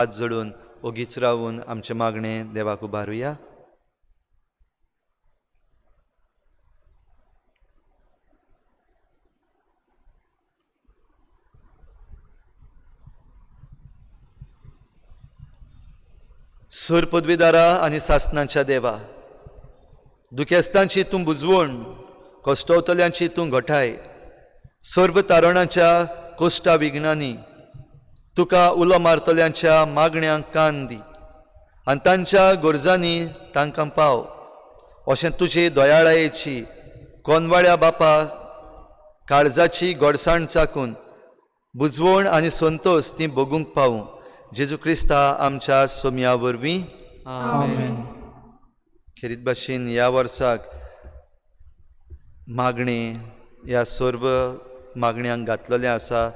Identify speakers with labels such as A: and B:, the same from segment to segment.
A: हात जोडून ओगीच रावून आमचें मागणें देवाक उबारुया. सूर पदवीदारा आनी सासणाच्या देवा, दुखेस्तांची तूं बुजवण, कश्टवतल्यांची तूं घटाय, सर्व तारणाच्या कोश्टा विघ्नांनी तुका उलो मारतल्यांच्या मागण्यांक कान दी आनी तांच्या गरजांनी तांकां पाव. अशें तुजे दयाळायेची कोनवाळ्या बापा काळजाची गोडसाण चाकून बुजवण आनी संतोश ती भोगूंक पावूं. जेजू क्रिस्ता आमच्या सोमया वरवीं. खेरीत भाशेन ह्या वर्साक मागणें ह्या सर्व मागण्यांक घातलेलें आसा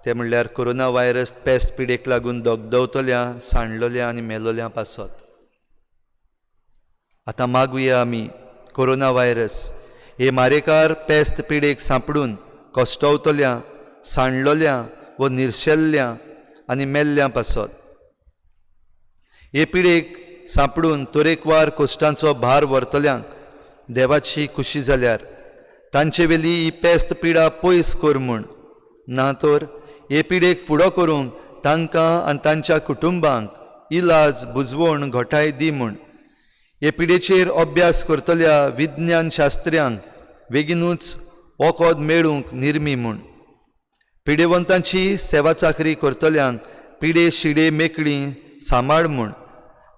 A: तें म्हणल्यार कोरोना व्हायरस पेस्ट पिडेक लागून दगदवतल्या, सांडलोल्या आनी मेलोल्या पासत. आतां मागुया आमी कोरोना व्हायरस हे मारेकार पेस्त पिडेक सांपडून कश्टवतल्या, सांडलोल्या व निर्शेल्ल्या आनी मेल्ल्या पासत. हे पिडेक सांपडून तरेकवार कश्टांचो भार व्हरतल्यांक देवाची खुशी जाल्यार तांचे वेली ही पेस्त पिडा पयस कर म्हूण, ना तर हे पिडेक फुडो करूंक तांकां आनी तांच्या कुटुंबांक इलाज बुजवण घटाय दी म्हूण. हे पिडेचेर अभ्यास करतल्या विज्ञान शास्त्र्यांक बेगीनूच वखद मेळूंक निर्मी म्हूण. पिडेवंतांची सेवा चाकरी करतल्यांक पिडे शिडे मेकळी सांबाळ म्हूण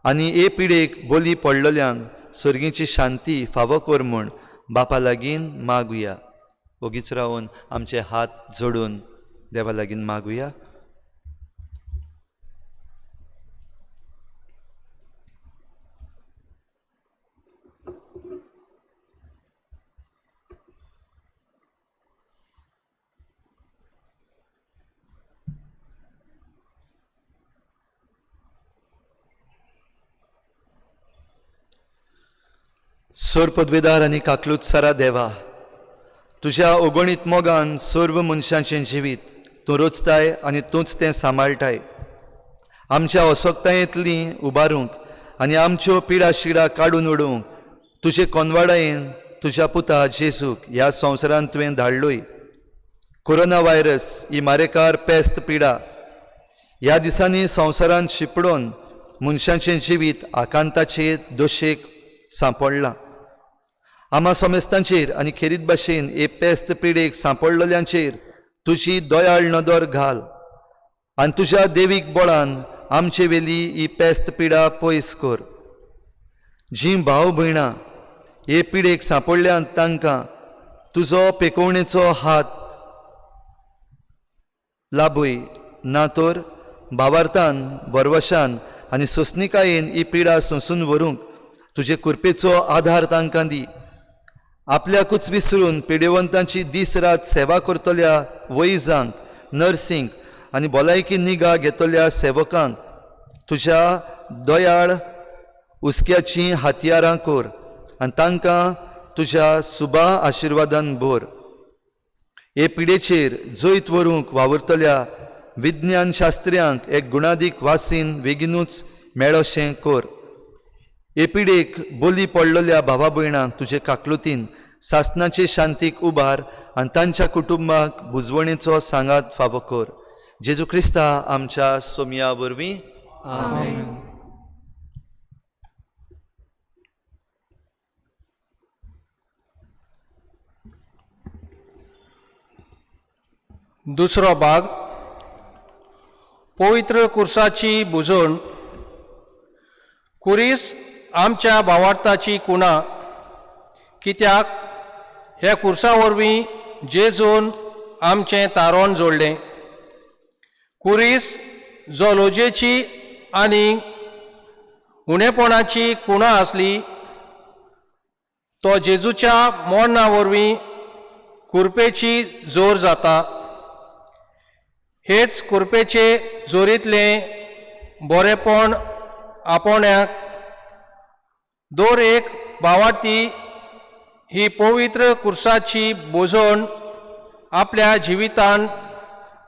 A: आनी हे पिडेक बोली पडलेल्यांक सर्गीची शांती फावो कर म्हूण बापा लागीं मागुया. ओगीच रावन आमचे हात जोडून देवा लागीं मागुया. सोर पदवेदार आनी काकलूत सारा देवा, तुज्या अगणीत मोगान सर्व मनशांचें जिवीत तूं रचताय आनी तूंच तें सांबाळटाय. आमच्या असक्तायेंतली उबारूंक आनी आमच्यो पिडा शिडा काडून उडोवंक तुजे कोनवाडायेन तुज्या पुता जेजूक ह्या संवसारांत तुवें धाडलोय. कोरोना व्हायरस ही मारेकार पेस्त पिडा ह्या दिसांनी संवसारांत शिपडोवन मनशांचें जिवीत आकांताचे दोशेक सांपडलां. आमा समेस्तांचेर आनी खेरीत भाशेन हे पेस्त पिडेक सांपडलेल्यांचेर तुजी दयाळ नदर घाल आनी तुज्या देवीक बळान आमचे वेली ही पेस्त पिडा पयस कर. जीं भाव भयणां हे पिडेक सांपडल्यान तांकां तुजो पेकोवणेचो हात लाभय, ना तर भावार्थान भरवशान आनी सोंसणिकायेन ही पिडा सोंसून व्हरूंक तुजे कृपेचो आधार तांकां दी. आपल्याकूच विसरून पिडेवंतांची दीस रात सेवा करतल्या वैजांक, नर्सींक आनी भलायकी निगा घेतल्या सेवकांक तुज्या दयाळ हुस्क्याचीं हत्यारां कर आनी तांकां तुज्या सुबा आशिर्वादान भर. हे पिडेचेर जैत व्हरूंक वावुरतल्या विज्ञान शास्त्र्यांक एक गुणादीक वासीन बेगीनूच मेळोशें कर. हे पिडेक बोली पडलेल्या भावा भयणांक तुजे काकलुतीन सासणाचे शांतीक उबार आनी तांच्या कुटुंबाक बुजवणेचो सांगात फावो कर. जेजू क्रिस्ता आमच्या सोमया वरवीं.
B: दुसरो भाग, पवित्र कुर्साची बुजवण. कुरीस आमच्या भावार्थाची कुणा, कित्याक ह्या कुर्सा वरवीं जेजून आमचें तारोण जोडलें. कुरीस जो लोजेची आनी उणेपणाची कुणा आसली तो जेजूच्या मरणा वरवीं कुरपेची जोर जाता. हेच कुरपेचे जोरींतलें बरेपण आपोवण्याक दर एक भावार्थी ही पवित्र कुर्साची बोजवण आपल्या जिवितान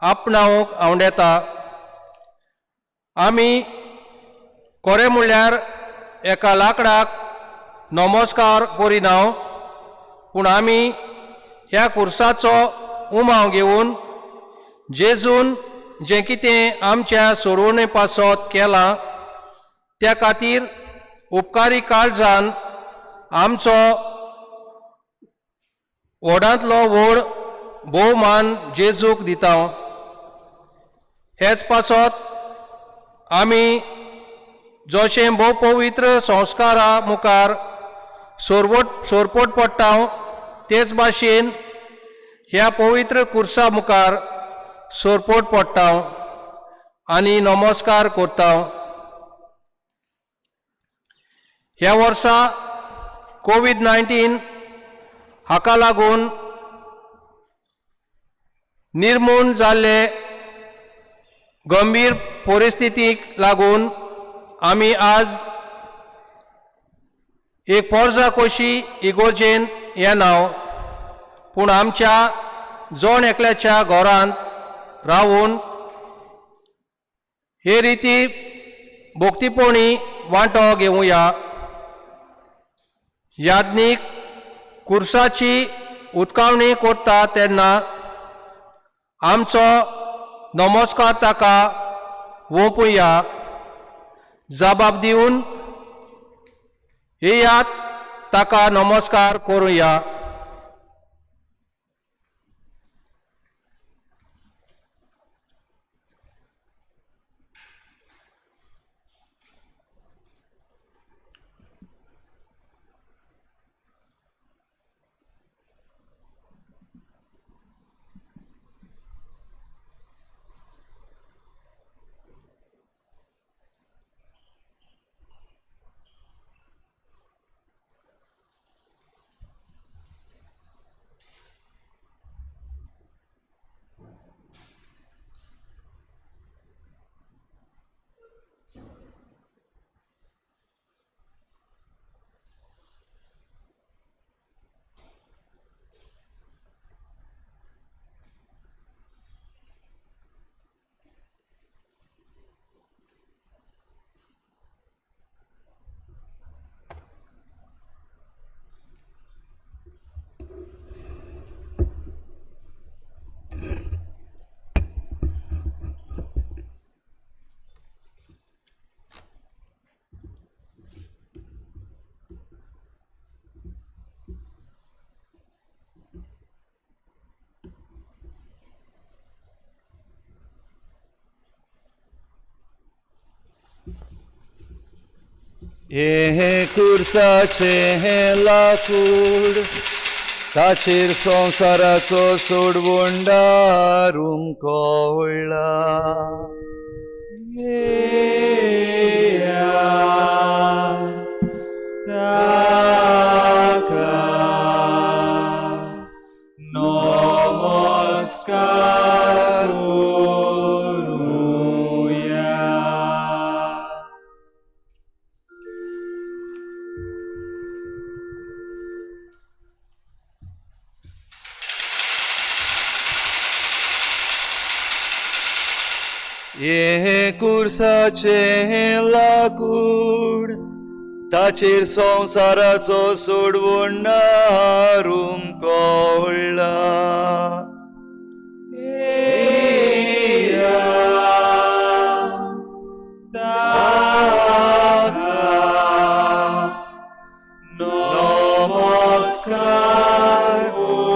B: आपणावंक आवडेता. आमी खरें म्हणल्यार एका लाकडाक नमस्कार करिना, पूण आमी ह्या कुर्साचो उमाव घेवन जेजून जें कितें आमच्या सोडवणे पासत केलां त्या खातीर उपकारी काळजान आमचो व्हडांतलो व्हड भोवमान जेजूक दिता. हेच पासत आमी जशें भोव पवित्र संस्कारा मुखार सोरपोट पडटा तेच भाशेन ह्या पवित्र कुर्सा मुखार सोरपोट पडटा आनी नमस्कार करता. ह्या वर्सा कोवीड-19 हाका लागून निर्मूण जाल्ले गंभीर परिस्थितीक लागून आमी आज एक पोरजा कशी इगोर्जेन येना, पूण आमच्या जण एकल्याच्या घरांत रावून हे रिती भक्तीपणी वांटो घेवया. याज्ञीक कुर्साची उत्कावणी करता तेन्ना आमचो नमस्कार ताका ओंपुया. जबाब दिवन येयात ताका नमस्कार करुया.
A: हें कुर्साचें हें लाकूड ताचेर संवसाराचो सोडवणदार उमकळ्ळा.
C: नमस्कार करुया.
A: हें कुर्साचें हें लाकूड ताचेर संवसाराचो सोडवणदार उमकळ्ळा. नमस्कार
C: करुया.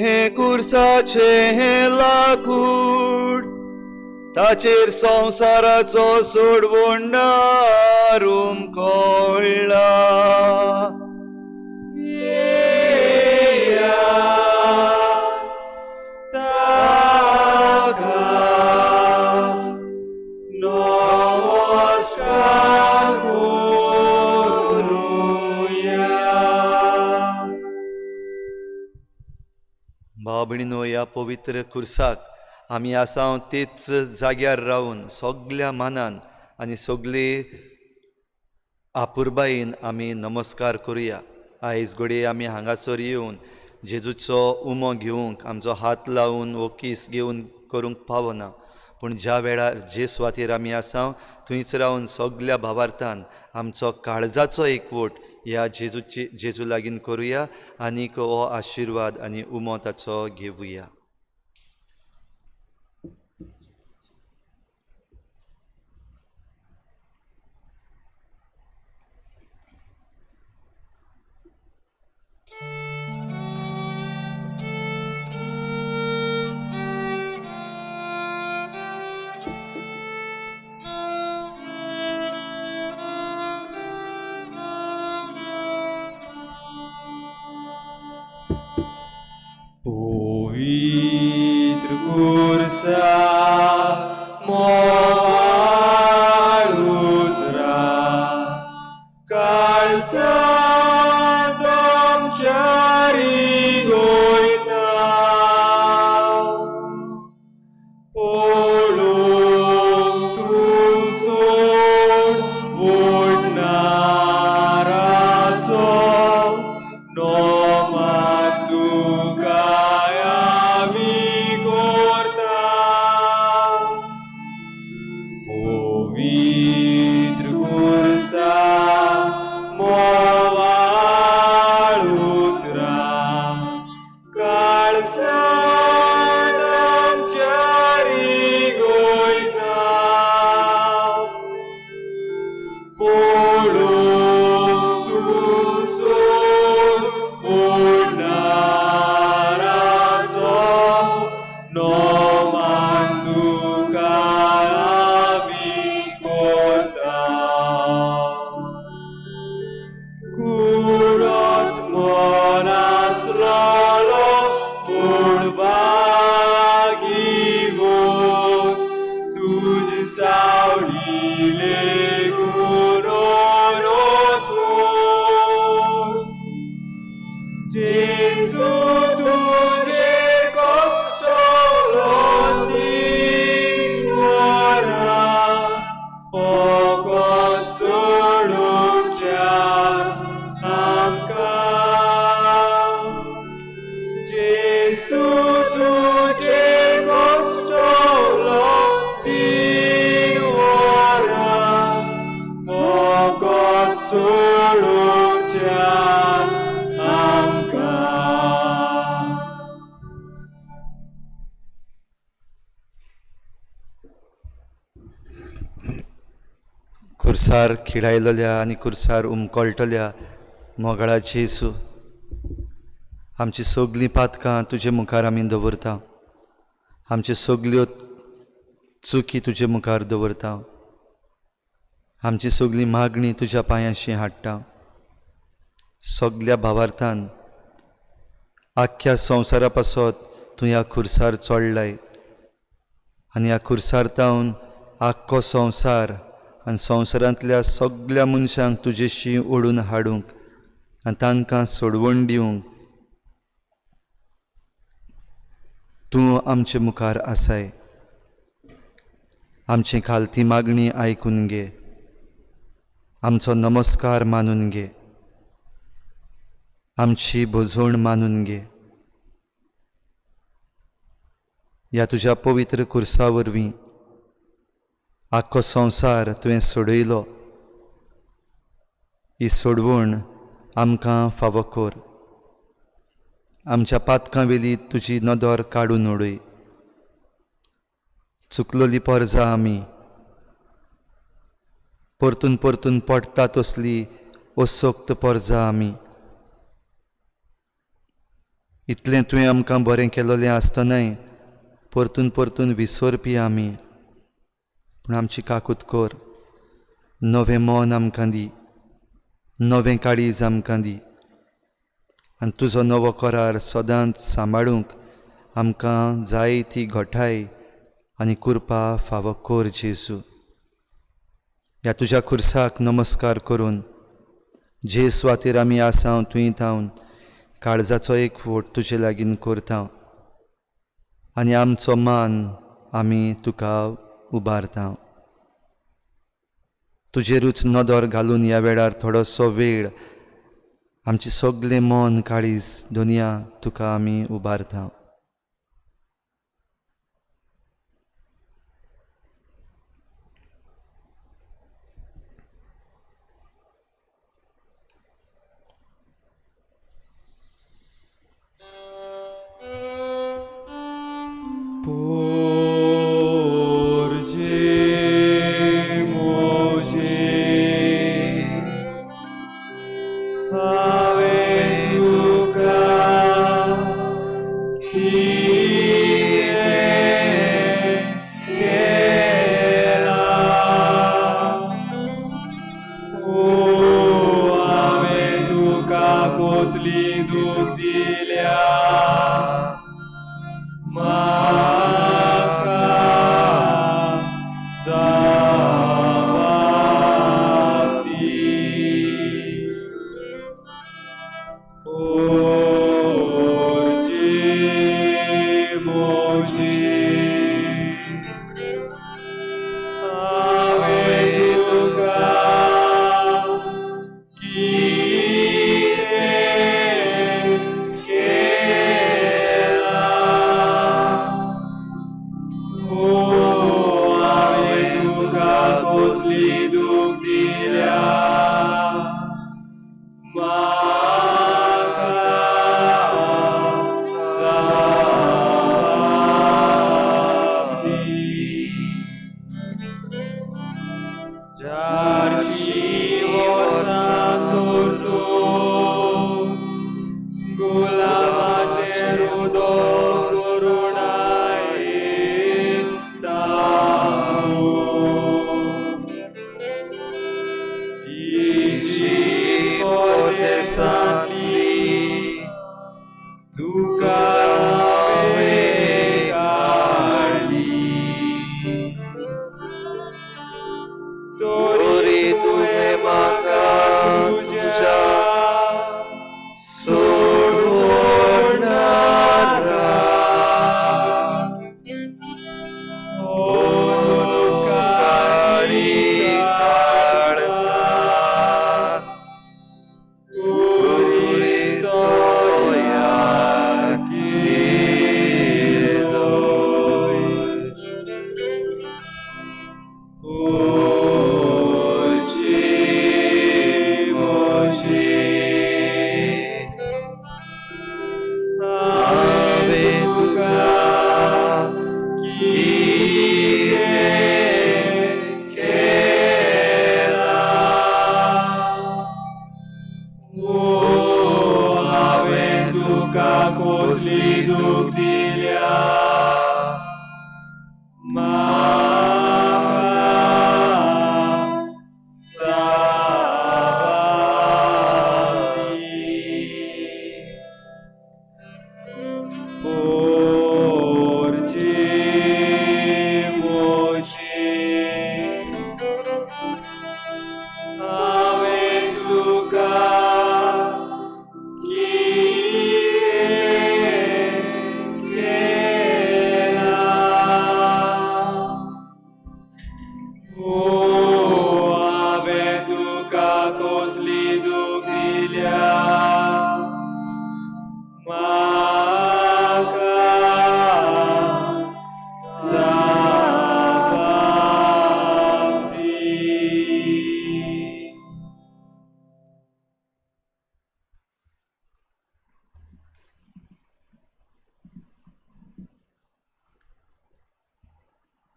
A: हें कुर्साचें हें लाकूड ताचेर संवसाराचो सोडवणदार उमकळ्ळा.
C: नमस्कार करुया.
A: भाव भयणीनो, ह्या पवित्र कुर्साक आमी आसा तेच जाग्यार रावन सगल्या मानान आनी सगळे आपुरबायेन आमी नमस्कार करुया. आयज घडये आमी हांगासर येवन जेजूचो उमो घेवंक, आमचो हात लावन वो कीस घेवन करूंक पावना, पूण ज्या वेळार जे सुवातेर आमी आसा थंयच रावन सगल्या भावार्थान आमचो काळजाचो एकवट ह्या जेजूची जेजू लागीं करुया आनीक हो आशिर्वाद आनी उमो ताचो घेवया.
C: पवित्र खुर्सा मोवाळ उतरा काळसांत आमच्या रिगोयता पळोवंक तूं सोड ओडणाराचो नोमा तुका आमी करता. पवित्र खुर्सा मोवाळ उतरा काळसांत आमच्या रिगोयता पळोवंक तूं सोड ओडणाराचो नोमान तुका आमी करता. कुडत मन आसलोलो म्हूण भागीवंत तुज सावळी लेगून ओतून. जेजू तुजे कश्टलो तीन वरां फकत सोडूच्याक आमकां. जेजू तुजे कश्टलो तीन वरां फकत सोडूच्याक आमकां.
A: खुर्सार खिळायलेल्या आनी खुर्सार उमकळटल्या मोगाळा जेजू, आमची सगलीं पातकां तुजे मुखार आमी दवरता, आमच्यो सगल्यो चुकी तुजे मुखार दवरता, आमची सगली मागणी तुज्या पांयांशी हाडटा. सगल्या भावार्थान आख्ख्या संवसारा पासत तूं ह्या खुर्सार चडलाय आनी ह्या खुर्सार तावन आख्खो संवसार आनी संवसारांतल्या सगल्या मनशांक तुजेशी ओडून हाडूंक आनी तांकां सोडवण दिवंक तूं आमचे मुखार आसाय. आमची खालती मागणी आयकून घे, आमचो नमस्कार मानून घे, आमची भजवण मानून घे. ह्या तुज्या पवित्र खुर्सा वरवीं आख्खो संवसार तुवें सोडयलो. ही सोडवण आमकां फावो कर. आमच्या पातकां वेली तुजी नदर काडून उडय. चुकलोली परजा आमी परतून परतून पडटा तसली असक्त परजा आमी. इतलें तुवें आमकां बरें केलोलें आसतनाय परतून परतून विसरपी आमी. पूण आमची काकूत कर, नवें मन आमकां दी, नवें काळीज आमकां दी आनी तुजो नवो करार सदांच सांबाळूंक आमकां जाय ती घटाय आनी कृपा फावो कर जेजू. ह्या तुज्या खुर्साक नमस्कार करून जे सुवातेर आमी आसा थंय थावन काळजाचो एक वोट तुजे लागीं करता आनी आमचो मान आमी तुका उबारता। तुजेरूच नदर घालून ह्या वेळार थोडोसो वेळ आमचे सगळे मन काळीज दुनिया तुका आमी उबारता।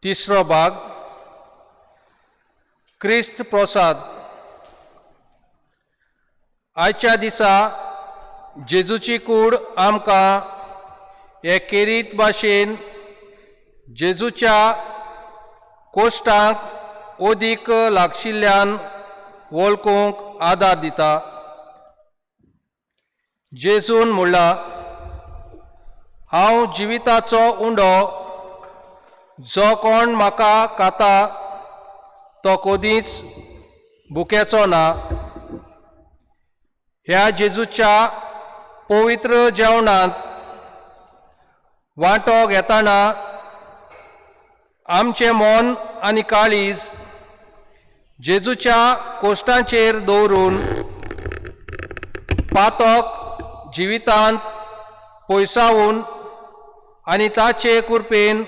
B: तिसरो भाग क्रिस्त प्रसाद। आयच्या दिसा जेजूची कूड आमकां हे केरीत भाशेन जेजूच्या कोश्टांक ओदीक लागशिल्ल्यान वळखूंक आदार दिता। जेजून म्हणलां, हांव जिविताचो उंडो, जो कोण म्हाका खाता तो कदींच भुकेचो ना। ह्या जेजूच्या पवित्र जेवणांत वांटो घेतना आमचें मन आनी काळीज जेजूच्या कोश्टांचेर दवरून पातक जिवितांत पयसावन आनी ताचे कृपेन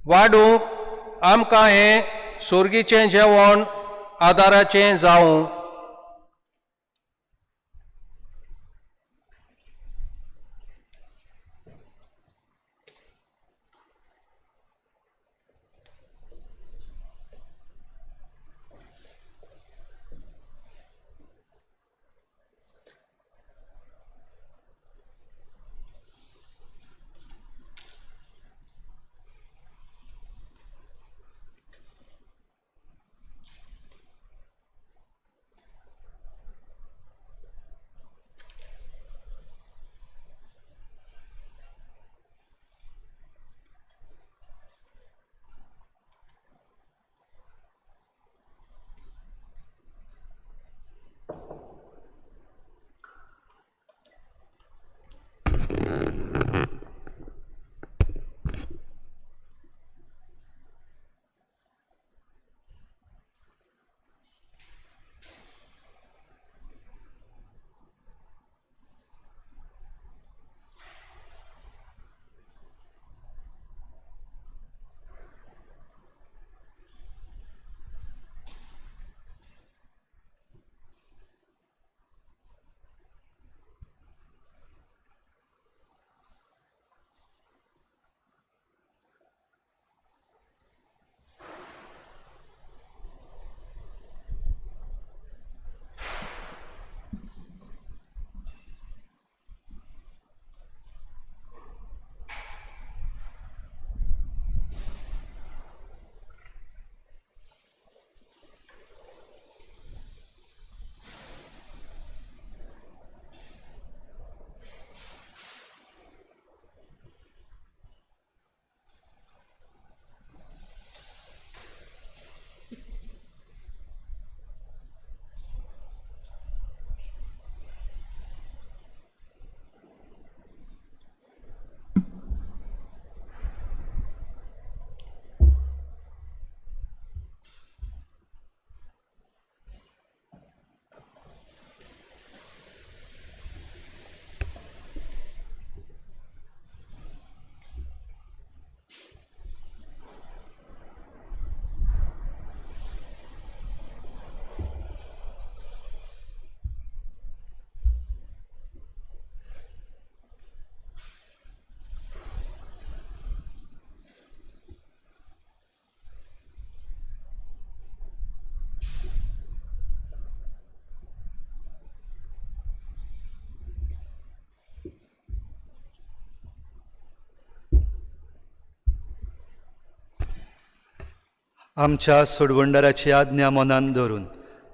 B: वाडूंक आमकां हें सोर्गीचें जेवण आदाराचें जावं.
A: आमच्या सोडवणदाराची आज्ञा मनान धरून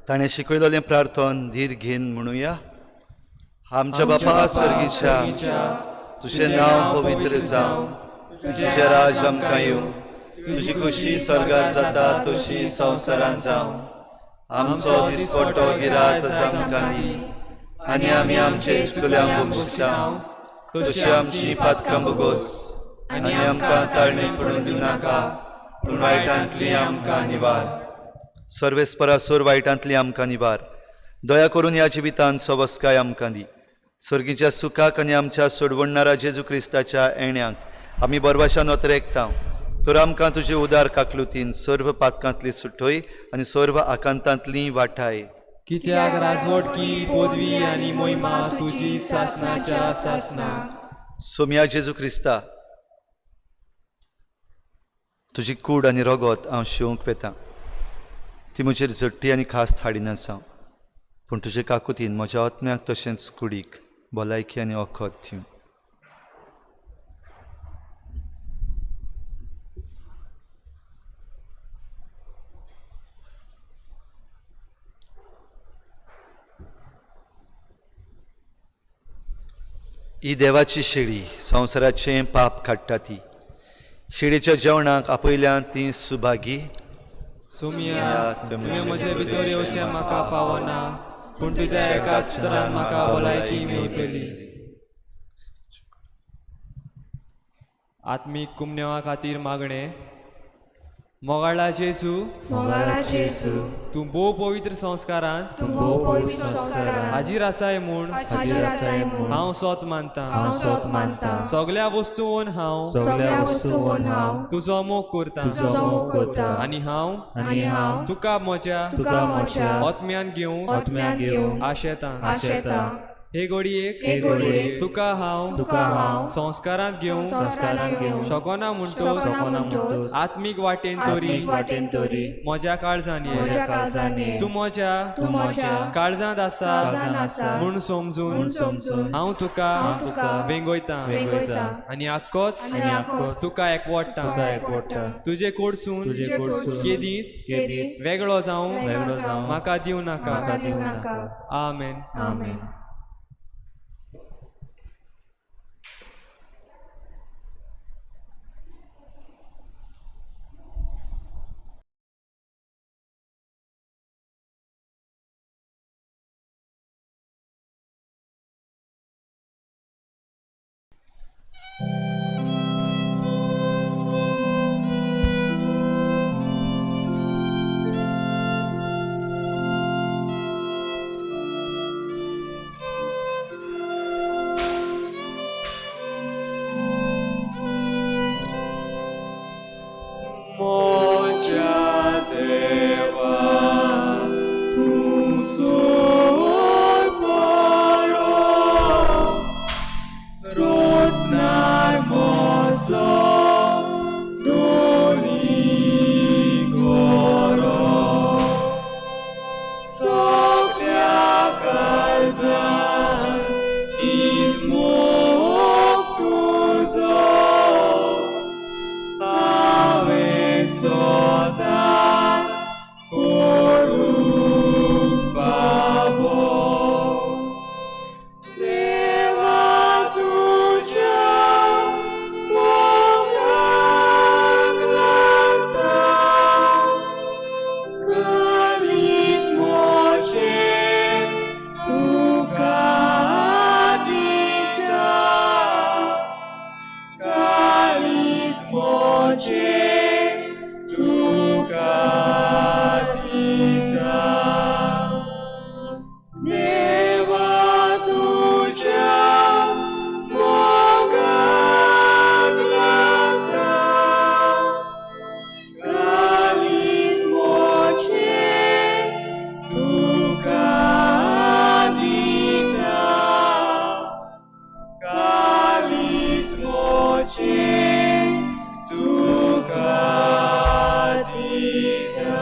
A: ताणें शिकयलेलें प्रार्थन धीर घेन म्हणुया. आमच्या बापा सर्गीच्या, तुजें नांव पवित्र जावं, तुजें राज आमकां येवं, तुजी खुशी स्वर्गार जाता तशी संवसारांत जावं. आमचो दिसपट्टो गिरास आमकां दी आनी आमी आमचे चुकल्यांक बक्षिता तशी आमची पातकां भोगोस आनी आमकां ताळणे पडून दिवनाका, पूण वायटांतली आमकां निवार. सर्वेस्परासोर वायटांतली आमकां निवार. दया करून ह्या जिवितांत सवस्काय आमकां दी. सर्गीच्या सुखाक आनी आमच्या सोडवणणारा जेजू क्रिस्ताच्या येण्याक आमी बरवाशान अतरेकता. तर आमकां तुजे उदार काकलुतीन सर्व पातकांतली सुटय आनी सर्व आकांतांतली वाठाय.
C: कित्याक राजवटकी पदवी आनी मोहिमा तुजी सासनाच्या सासना.
A: सोम्या जेजू क्रिस्ता, तुजी कूड आनी रगत हांव शिवंक वेता. ती म्हजेर झट्टी आनी खास हाडिनासा, पूण तुजे काकुतीन म्हज्या आत्म्याक तशेंच कुडीक भलायकी आनी वखद दिवं. ही देवाची शेळी संवसाराचें पाप काडटा. ती शेळीच्या जेवणाक आपयल्या ती सुभागी.
C: सोमिया, तुवें म्हजे भितर येवचें म्हाका फावना, पूण तुज्या एकाच उतरान म्हाका भलायकी मेवतली. आत्मीक कुमनेवा खातीर मागणें. मोगाळा जेजू,
D: मोगाळा जेजू,
C: तूं भोव पवित्र संस्कारान
D: तूं भोव पवित्र संस्कारान
C: हाजीर आसाय म्हूण
D: हाजीर आसाय म्हूण
C: हांव सोत मानता.
D: हांव सोत मानता.
C: सगल्या वस्तून हांव
D: सगळ्या वस्तूंवन हांव
C: तुजो मोग करता
D: तुजो मोग करता
C: आनी हांव
D: आनी हांव
C: तुका म्हज्या
D: तुका म्हज्या
C: आत्म्यान घेवंक
D: आत्म्यान घेवंक
C: आशेतां.
D: आशेता.
C: हे घडयेक
D: हे घडयेक
C: तुका हांव
D: तुका हांव
C: संस्कारांत घेवंक
D: संस्कारांत घेवंक
C: शकना म्हणटोच
D: शकना म्हणटोच
C: आत्मीक वाटेन तरी
D: आत्मीक वाटेन तरी
C: म्हज्या काळजान ये.
D: म्हज्या काळजान ये.
C: तूं म्हज्या
D: तूं म्हज्या
C: काळजांत आसा
D: काळजांत आसा
C: म्हूण समजून
D: म्हूण समजून
C: हांव तुका
D: हांव तुका
C: वेंगयतां
D: वेंगयतां
C: आनी आख्खोच
D: आनी आख्खोच
C: तुका एकवटता.
D: एकवटता.
C: तुजे कडसून
D: तुजे कडसून
C: केदीच
D: केदीच
C: वेगळो जावं
D: वेगळो जावं
C: म्हाका दिवं नाका.
D: म्हाका दिवं नाका.
C: आमेन.
D: आमेन.
C: म्हज्या देवा, तूं सोय बरो, रोजनार म्हजो दोनी गोरो, सगल्या काळजान हीच मोग तुजो हांवें सदांच करूंक फावो. देवा तुज्या मोगाक लागता काळीज म्हजें तुका दिता, काळीज म्हजें तुका दिता. देवा तुज्या मोगाक लागता काळीज म्हजें तुका दिता, काळीज म्हजें तुका दिता.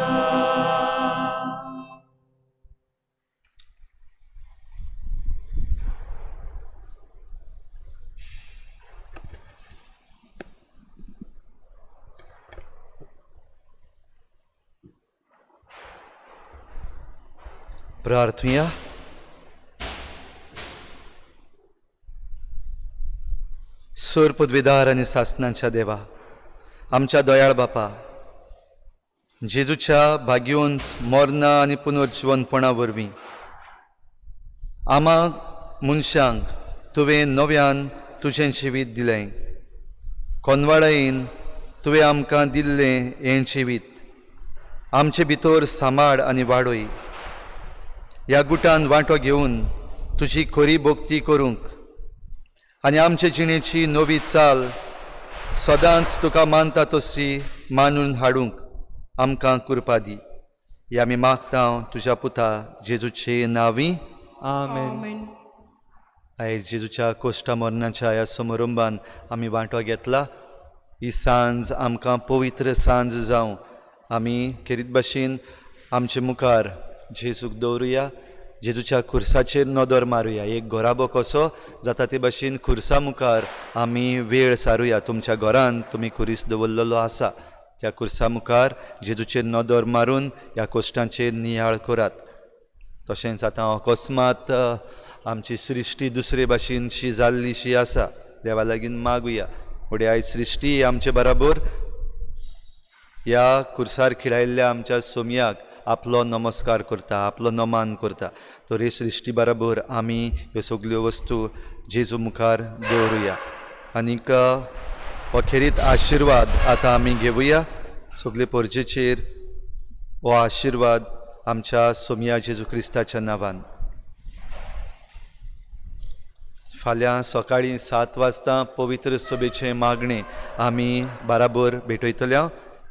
A: प्रार्थुया. सोर पदवीदार आनी सासनांच्या देवा, आमच्या दयाळ बापा, जेजूच्या भाग्योंत मरणां आनी पुनर्जिवनपणा वरवीं आमा मनशांक तुवें नव्यान तुजें जिवीत दिलें. कोनवाळायेन तुवें आमकां दिल्लें हें जिवीत आमचे भितर सांबाळ आनी वाडय. ह्या गुटान वांटो घेवन तुजी खरी भक्ती करूंक आनी आमचे जिणेची नवी चाल सदांच तुका मानता तशी मानून हाडूंक आमकां कृपा दी. ही आमी मागता तुज्या पुता जेजूचे नांवी.
C: आमेन.
A: आयज जेजूच्या कोश्टा मरणाच्या ह्या समारंभान आमी वांटो घेतला. ही सांज आमकां पवित्र सांज जावं. आमी खेरीत भाशेन आमचे मुखार जेजूक दवरुया, जेजूच्या खुर्साचेर नदर मारुया. एक घराबो कसो जाता ते भाशेन खुर्सा मुखार आमी वेळ सारुया. तुमच्या घरान तुमी खुरीस दवरलेलो आसा, त्या खुर्सा मुखार जेजूचेर नदर मारून ह्या कोश्टांचेर नियाळ करात. तशेंच आतां अकस्मात आमची सृश्टी दुसरे भाशेन शी जाल्ली शी आसा, देवा लागीं मागुया. फुडें आयज सृश्टी आमचे बराबर ह्या खुर्सार खिळायल्ल्या आमच्या सोमयाक आपलो नमस्कार करता, आपलो नमान करता. तर हे सृश्टी बराबर आमी ह्यो सगल्यो वस्तू जेजू मुखार दवरुया आनीक अखेरीत आशिर्वाद आतां आमी घेवया. सगळे परजेचेर हो आशिर्वाद आमच्या सोमया जेजू क्रिस्ताच्या नांवान. फाल्यां सकाळीं 7 वाजता पवित्र सभेचें मागणें आमी बाराबर भेटयतल्या.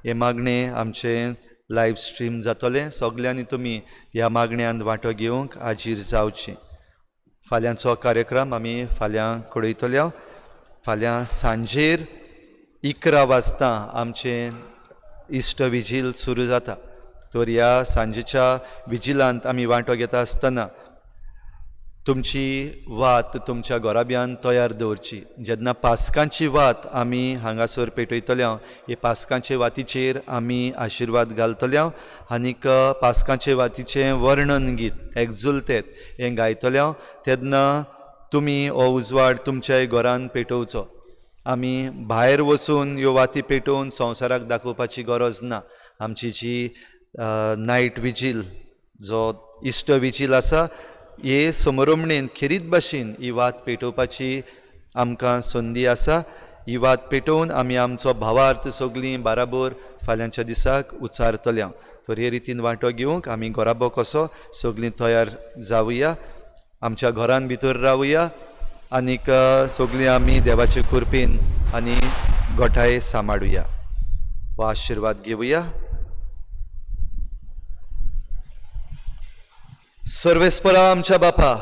A: हें मागणें आमचें लायव स्ट्रीम जातलें. सगल्यांनी तुमी ह्या मागण्यांत वांटो घेवंक हाजीर जावचें. फाल्यांचो कार्यक्रम आमी फाल्यां कळयतल्या. फाल्यां सांजेर 11 वाजता आमचें इश्ट विजील सुरू जाता. तर ह्या सांजेच्या विजिलांत आमी वांटो घेता आसतना तुमची वात तुमच्या घराब्यान तयार दवरची. जेन्ना पास्कांची वात आमी हांगासर पेटयतल्या, हे पास्कांचे वातीचेर आमी आशिर्वाद घालतल्या आनीक पास्कांचे वातीचें वर्णन गीत एक्जुलतेत हें गायतल्या तेन्ना तुमी हो उजवाड तुमच्याय घरान पेटोवचो. आमी भायर वचून ह्यो वाती पेटोवन संवसाराक दाखोवपाची गरज ना. आमची जी नायट विजील जो इश्ट विजील आसा हे समरमणेन खेरीत भाशेन ही वात पेटोवपाची आमकां संदी आसा. ही वात पेटोवन आमी आमचो भावार्थ सगळीं बाराबर फाल्यांच्या दिसाक उचारतल्या. तर हे रितीन वांटो घेवंक आमी घराबो कसो सगळीं तयार जावया, आमच्या घरान भितर रावया आनीक सगळीं आमी देवाचे कृपेन आनी गोठाय सांबाळुया. हो आशिर्वाद घेवया. सर्वेस्परा आमच्या बापा,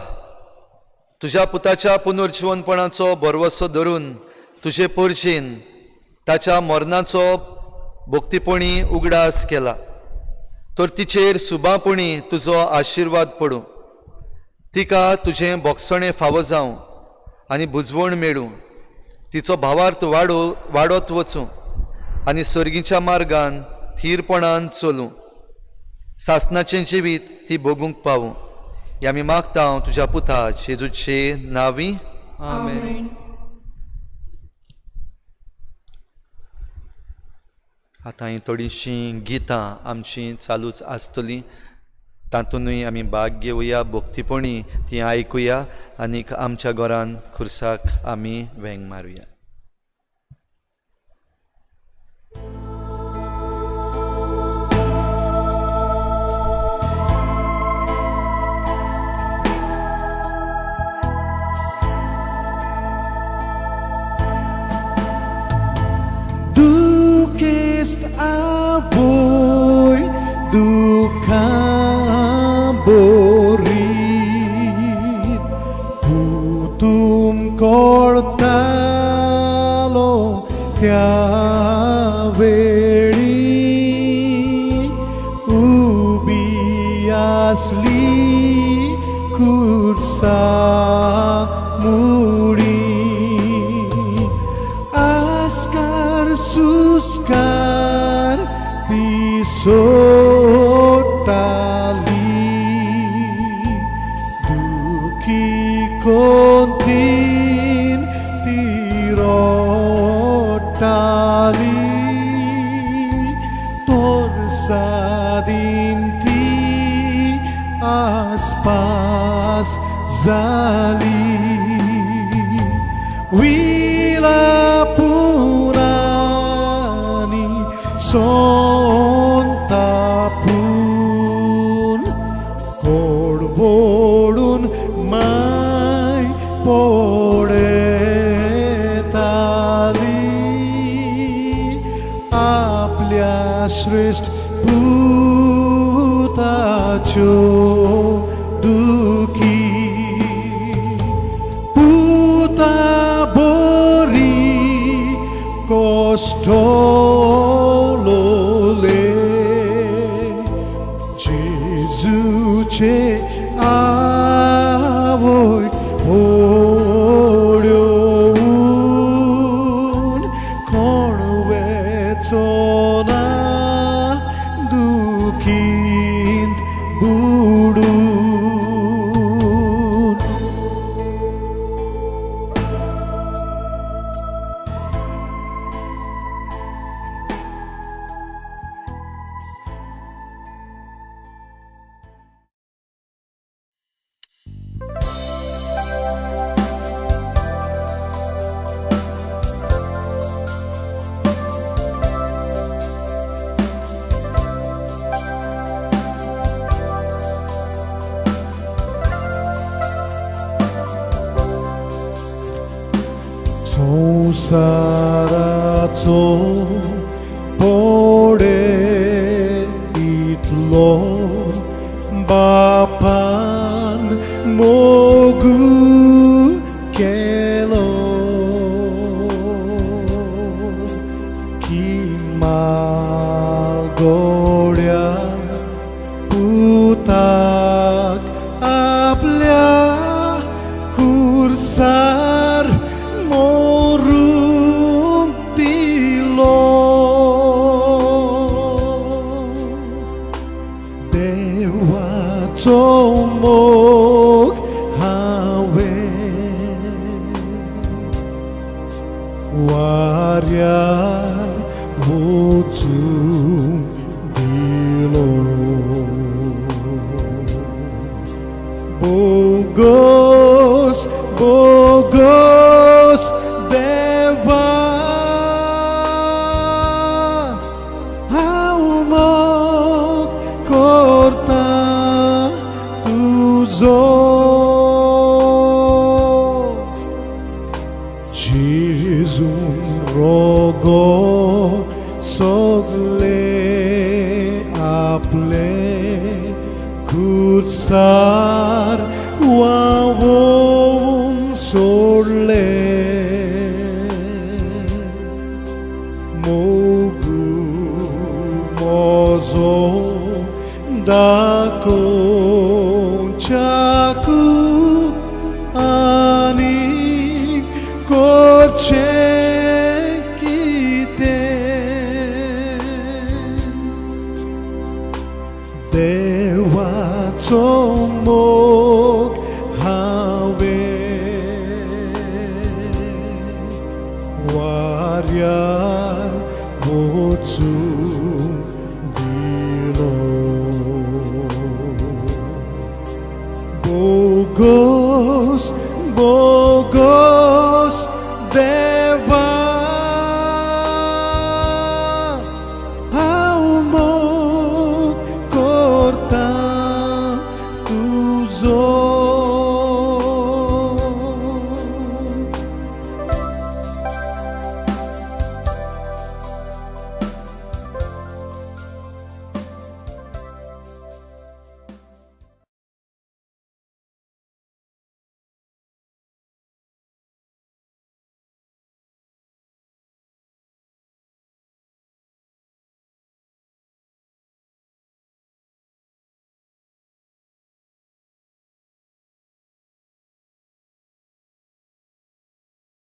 A: तुज्या पुताच्या पुनर्जिवनपणाचो भरवसो धरून तुजे पोरशेन ताच्या मरणाचो भक्तीपणी उगडास केला, तर तिचेर सुबापणी तुजो आशिर्वाद पडूं. तिका तुजें बोगसणें फावो जावं आनी बुजवण मेळूं. तिचो भावार्थ वाडत वचूं आनी सर्गीच्या मार्गान थीरपणान चलूं. सासनाचें जिवीत ती भोगूंक पावूं. हे आमी मागता तुज्या पुता जेजूचे नांवी.
C: आमेन.
A: आतां ही थोडीशीं गितां आमचीं चालूच आसतलीं, तातूंतय आमी भाग घेवया, भक्तीपणी ती आयकुया आनीक आमच्या घरान खुर्साक आमी वेंग मारुया.
E: Dukest avoi dukkha borit putum kortalo त्यावेळी उभी असली खुर्सा मुळी आस्कार सुस्कार ती सोडटाली दुखी कोंतीन ती रोडटाली तोरसादीन ती आसपास जाली विलापुरानी सोंतापून कोडबोडून माय पडताली आपल्या श्रेष्ठ पुताच्यो दुखी पुता बोरी कष्टलोले जेजूचे आवय पडोवन कोण वेचो ना दुखींत बुडून. संवसाराचो पोडे इतलो बापान मोगू केलो की मालगोड्या पुताक आपल्या कुर्सार मोरून दिलो. देवाचो मोग हांवें वाऱ्यार वचूंक दिलो. बोगोस बोगोस देवा हांव मोग करता तुजो. जेजून रोगो सगळे आपले कुर्सार वावोवन सोडले. मोगू मोजो दाखोवच्याकू आनी करचें कितें. देवाचो मोग हांवें वाऱ्यार वचूंक दिलो. बोगोस बोगोस.